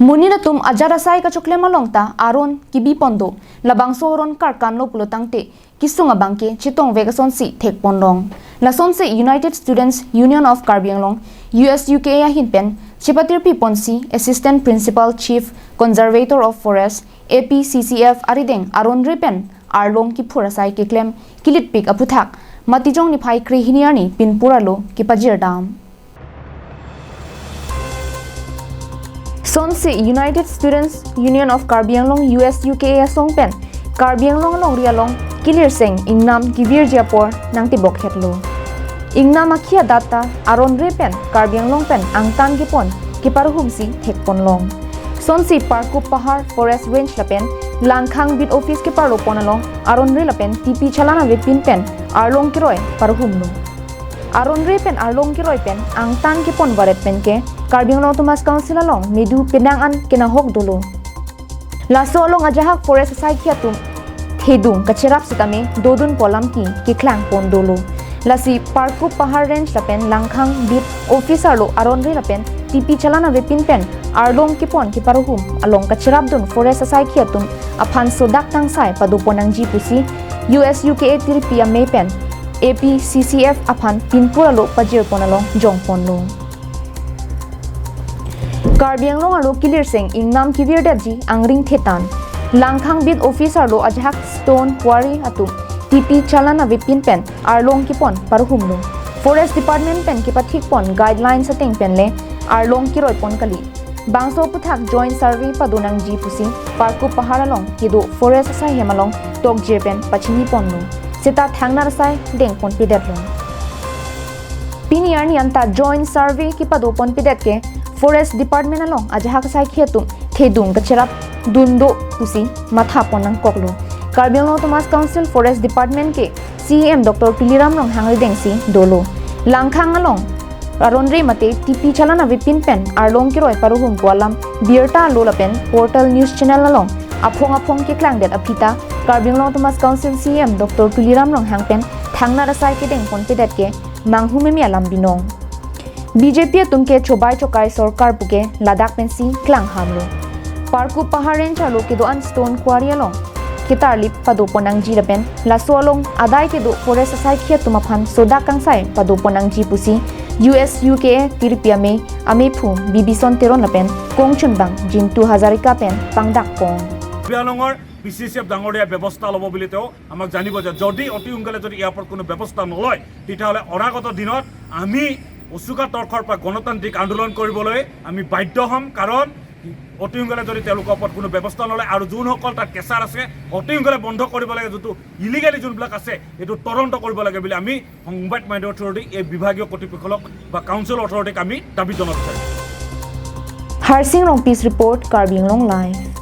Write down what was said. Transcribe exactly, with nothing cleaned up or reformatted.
Monit atum ajat asai kachoklem along ta aron kebi pon do. Labangso aron karkan lo pulo tangte kesung abang ke chetongvek asonsi thek pon long. Lasonsi United Students Union of Karbi Anglong, U S U K A ahin pen chepatirpi ponsi Assistant Principal Chief Conservator of Forest, A P C C F arideng aron re pen arlong kiphur asai keklem kilitpik aphuthak Matijong niphai krehini arni pinpur arlo kepajir dam. Sonsi United Students Union of Karbi Anglong, U S U K A asong pen Karbi Anglong alongri along kilirseng ingnam kevirji apor nangtebok hetlo. Ingnam akhi adat ta aron re pen Karbi Anglong pen angtan kepon keparuhumsi thek pon long. Sonsi Parkup Pahar Forest Range lapen Langkhang Beat Office keparlo pon along aron re lapen T P Chalan avepin pen arlong keroi paruhumlo. Aron re pen arlong keroi pen angtan kepon varet pen ke Karbi Anglong Autonomous Council along medu penang an kenahok dolo. Laso along ajahak forest asaikhi atum thedung kacherap sitame dodun pu alam ke keklang pon dolo. Lasi Parkup Pahar Range lapen Langkhang Beat Office arlo aron re lapen T P Chalan avepin pen arlong kepon keparuhum along kacherapdun forest asaikhi atum aphan sodak kangsai pado pon nangji pusi U S U K A tirpi amei pen A P C C F aphan pinpur arlo pajir pon along jong ponlo. Karbi Anglong arlo kilirseng ingnam kevirdetji angring thetan. Langkhang Beat Office arlo ajahak stone quarry atum T P Chalan avepin pen arlong kepon paruhumlo. Forest Department pen kepathik pon guidelines ateng pen le arlong keroi pon kali. Bangso aphuthak joint survey pado nangji pusi Parkup Pahar along kedo forest asai hem along tokjir pen pachini ponlo. Seta thangnat asai deng ponpedetlo. Pini arni anta joint survey kepado ponpedet ke Forest Department along ajahak asaikhi atum thedung kacherapdun do pusi matha pon nangkoklo. Karbi Anglong Autonomous Council Forest Department ke C E M Doctor Tuliram Ronghang aridengsi dolo. Langkhang along aron re mate T P Chalan avepin pen arlong keroi paruhum pu alam birta lo lapen portal news channel along aphong aphong keklangdet aphi ta Karbi Anglong Autonomous Council C E M Doctor Tuliram Ronghang pen thangnat asai kedeng ponpedet ke manghu meme alam binong. B J P atum ke chobai chokai sorkar puke ladak pensi klang hamlo. Parkup Pahar Range arlo kedo-an stone quarry along ketarlip pado pon nangji lapen laso along adai kedo forest asaikhi atum aphan sodak kangsai pado pon nangji pusi U S U K A tirpi amei amephu Bibison Teron lapen kongchunbang Jintu Hazarika pen pangdak pon. বিয়ালঙৰ P C C F ডাঙৰীয়া ব্যৱস্থা ল'ব বুলি তেওঁ আমাক জানিব যে যদি অতি সোনকালে যদি ইয়াৰ ওপৰত কোনো ব্যৱস্থা নলয়, তেতিয়াহ'লে অনাগত দিনত আমি উচুকা তৰ্কৰ পৰা গণতান্ত্ৰিক আন্দোলন কৰিবলৈ আমি বাধ্য হ'ম। কাৰণ অতি সোনকালে যদি তেওঁলোকৰ ওপৰত কোনো ব্যৱস্থা নলয় আৰু যোনসকল তাত কেচাৰ আছে, অতি সোনকালে বন্ধ কৰিব লাগে, যিটো ইলিগেলি যোনবিলাক আছে, এইটো তদন্ত কৰিব লাগে বুলি আমি সংবাদ মাধ্যমৰ থ্ৰুদি এই বিভাগীয় কৰ্তৃপক্ষসকলক বা কাউন্সিল অথৰিটিক আমি দাবী জনাব বিচাৰিম। Harsing Rongpi's report, Karbi Anglong Live.